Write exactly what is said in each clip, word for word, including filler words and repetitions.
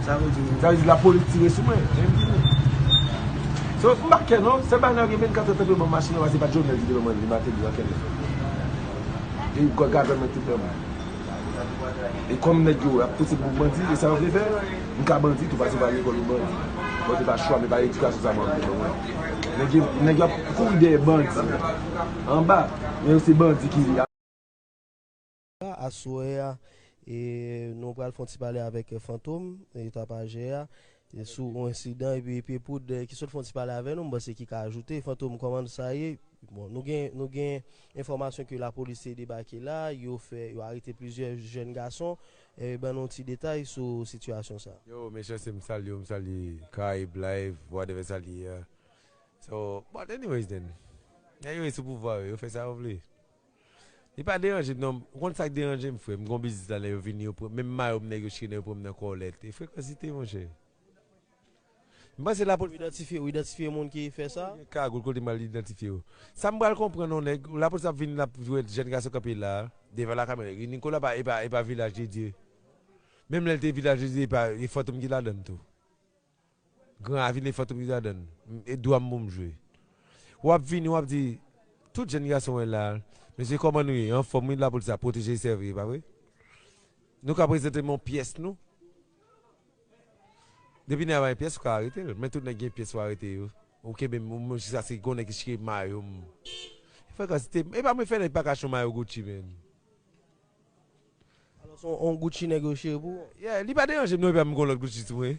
Sa vle di, sa vle di lapolis tire sou mwen. So, m pa kè non, se bagay nan gen vennkat èdtan pou yo ban m machin nan, paske pa t Jovenel ki te ban mwen li, Martelly nan kè. E gòl ka pèmèt tout nan mwen. E kòm nèg yo ap pouse pou bandi, e sa yo vle fè, m ka bandi tou, paske m pa lekòl pou bandi. Bon, se pa chwa m, e pa edikasyon sa mwen vle ban mwen. Nèg yo, nèg yo ap kouri dèyè bandi anba, men yo se bandi ki Aswè a, e nou pral fè yon ti pale avèk Fantom, e tapajè a, e sou yon ensidan, epi Pye Poud, e ki sot fè yon ti pale avè nou, m panse ki ka ajoute. Fantom, kòman sa ye? Bon, nou gen, nou gen enfòmasyon ke lapolis te debake la, yo fè, yo arete plizyè jèn gason. E ban nou ti detay sou sitiyasyon sa. Yo, mesye, se m salye w, m salye Karayib Live, whatever sa li ye a. So, but anyways then. Anyways, sou pouvwa yo, yo fè sa yo vle. Li pa deranje m non. Ou konn sa k deranje m, frè? M gon biznis la, lè yo vini, yo pran, menm mayo m nèg yo chire, yo pran m nan kòlèt. E frekansite, monchè. M panse lapolis. Ou idantifye, ou idantifye moun ki fè sa? Gen kagoul kote m al idantifye yo. Sa m pral konprann non, nèg, lapolis ap vin, l ap jwenn jèn gason kanpe la, devan lakamera. Nikola pa, e pa, e pa Vilaj de Dye. Menm lè l te Vilaj de Dye, e pa, e Fantom ki ladann tou. Gran Ravin e Fantom ki ladann. E dwa m pou m jwe. W ap vini, w ap di, tout jèn gason wè la, mesye, kòman nou ye? Anfòm, wi, lapolis ap pwoteje, sèvi, pa vre? Nou ka prezante m yon pyès nou. Depi nèg la pa gen pyès, ou ka arete l. Men tout nèg gen pyès, ou arete yo. Ou kenbe m, ou, jiskaske gon nèg ki chire mayo m. Frekansite, e pa mwen fè nèg pa ka chire mayo Gucci, men. Alò, se yon Gucci nèg yo chire pou ou? Yeah, li pa deranje m non, epi m gon lòt Gucci sou mwen.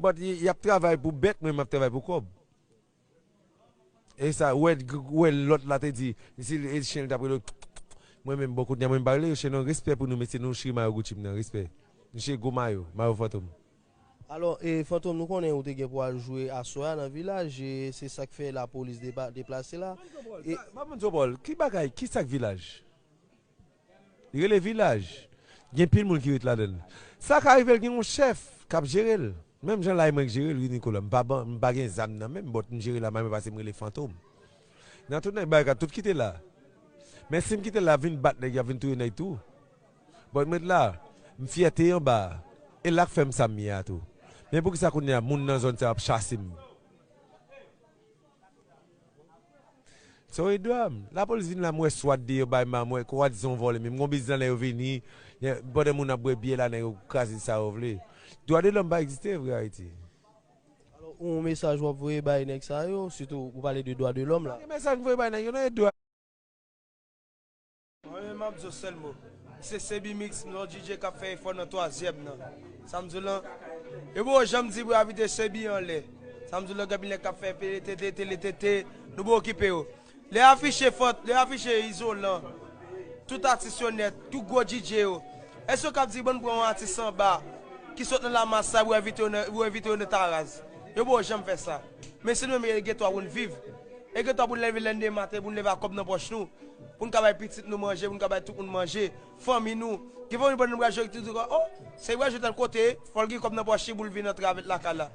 But y, y ap travay pou bèt, mwen m ap travay pou kòb. E sa, wè, wè lòt la te di, si e chen li t ap rele, mwen menm, bon, kounye a mwen m pa rele yo chen non, respè pou nou, mesye, nou chire mayo Gucci m nan, respè. Nou chire gwo mayo, mayo Fantom. Alò, e, Fantom, nou konnen ou te gen pou al jwe aswè a nan Vilaj, e se sa k fè lapolis depa-, deplase la. E pa moun Zobòl, ki bagay, ki sa k Vilaj? Li rele Vilaj. Gen pil moun ki ret ladan l. Sa ka rive l gen yon chèf k ap jere l. Menm jan la e mwen k jere l, wi, Nikola. M pa ban, m pa gen zam nan men m, but m jere la, mwen pase m rele Fantom. Nan tout nèg bagay, tout kite la. Men si m kite l la, ap vin bat nèg, y ap vin touye nèg tou. But m ret la, m fyète anba a. E la k fè m sa m ye a tou. Men poukisa kounye a moun nan zòn sa yo ap chase m? So, e dwa m. Lapolis vin la, m wè swat deyò bay ma, m wè kwa di se yon vòlè, men m gon biznis la, lè yo vini, pandan moun ap bwè byè la, nèg yo kraze sa yo vle. Dwa de lòm pa egziste vre Ayiti. Alò, yon mesaj w ap voye bay nèg sa yo, sitou ou pale de dwa de lòm la. Pa gen mesaj m voye bay nèg yo, non, e dwa. Mwen menm, m ap di w sèl mo. Se Sebi Mix, m se yon D J k ap fè efò nan twazyèm nan. Sa m di w lan, yo poko janm di pou yo envite Sebi anlè. Sa m di w lan, gen anpil nèg k ap fè pele tete, tele tete, nou poko okipe yo. Lè afiche Fant, lè afiche Izolan, tout atis yo nèt, tout gwo D J yo. Èske yo kab di, "Ban n pran yon atis anba ki sot nan lamas sa pou envite yo nan, pou envite yo nan Taraz"? Yo poko janm fè sa. Men se nou menm e geto a pou n viv. E geto a pou n leve lèndemen maten, pou n leve ak kòb nan pòch nou. Pou n ka bay pitit nou manje, pou n ka bay tout moun manje. Fanmi nou. Gen fanmi pandan nou pral jwe, ki di, "Oh, se pral jwe tèl kote, fò l gen kòb nan pòch li pou l vin antre avèk lakay la."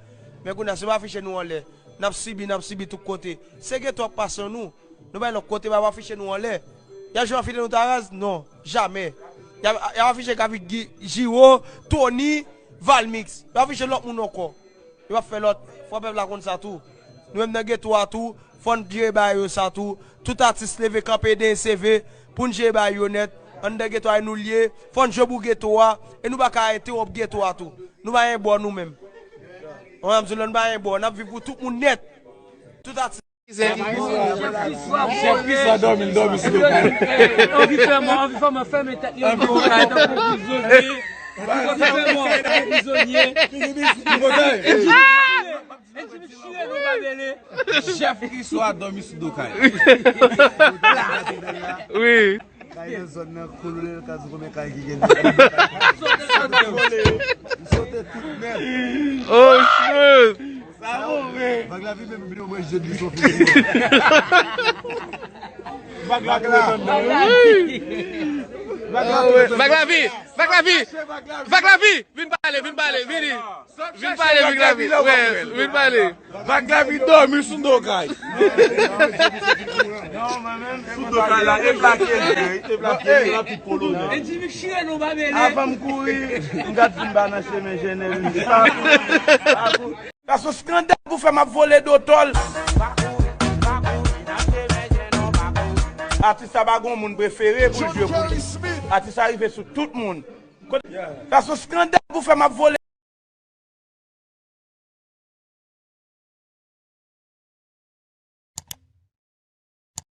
Men kounye a, se pa afiche nou anlè. N ap sibi, n ap sibi tout kote. Se geto ap pase nou. Nou bay lòt kote, pa afiche nou anlè. Y ap janm afiche nou Taraz? Non, jamè. Y ap, y ap afiche Gaby Gi-, Giro, Tony, Valmix. Y ap afiche lòt moun ankò. Yo p ap fè lòt. Fò pèp la konn sa tou. Nou menm nan geto a tou, fò n jere bagay yo sa tou. Tout atis leve kanpe D N C V pou n jere bagay yo nèt. Anndan geto a e nou l ye. Fò n jwe pou geto a. E nou pa ka entewonp geto a tou. Nou pa gen bò nou menm. Mwen m di w la, nou pa gen bò. N ap viv pou tout moun nèt. Tout atis. Chèf Kriswa dòmi, l dòmi sou do kay. Anvi fè mò, anvi fè mò, fèmen tèt li, anvi fè mò, tankou prizonye. Anvi fè mò, tankou prizonye. E di, e di, chire nou pa bele. Chèf Kriswa dòmi sou do kay. Wi. Kay nan zòn nan, kolonèl ka di konbyen kay ki gen. M sote tout nèt. Oh, shit! Sa bon, men. Vag la vin menm vin mwen jèt li sou figi. Vag la. Vag la. Vag Lavi! Vag Lavi! Vag Lavi! Vin pale, vin pale, vini! Vin pale, Vag Lavi! Vin pale! Vag Lavi dòmi sou do kay. Sou do kay la, e plake l, e plake l, e plake l. Avan m kouri, m gad si m pa nan chemen Jenè vin. Sa se yon skandal pou fè m ap vole do tòl. Atis sa pa gon moun prefere pou l jwe pou li. Atis sa rive sou tout moun. Sa se yon skandal pou fè m ap vole.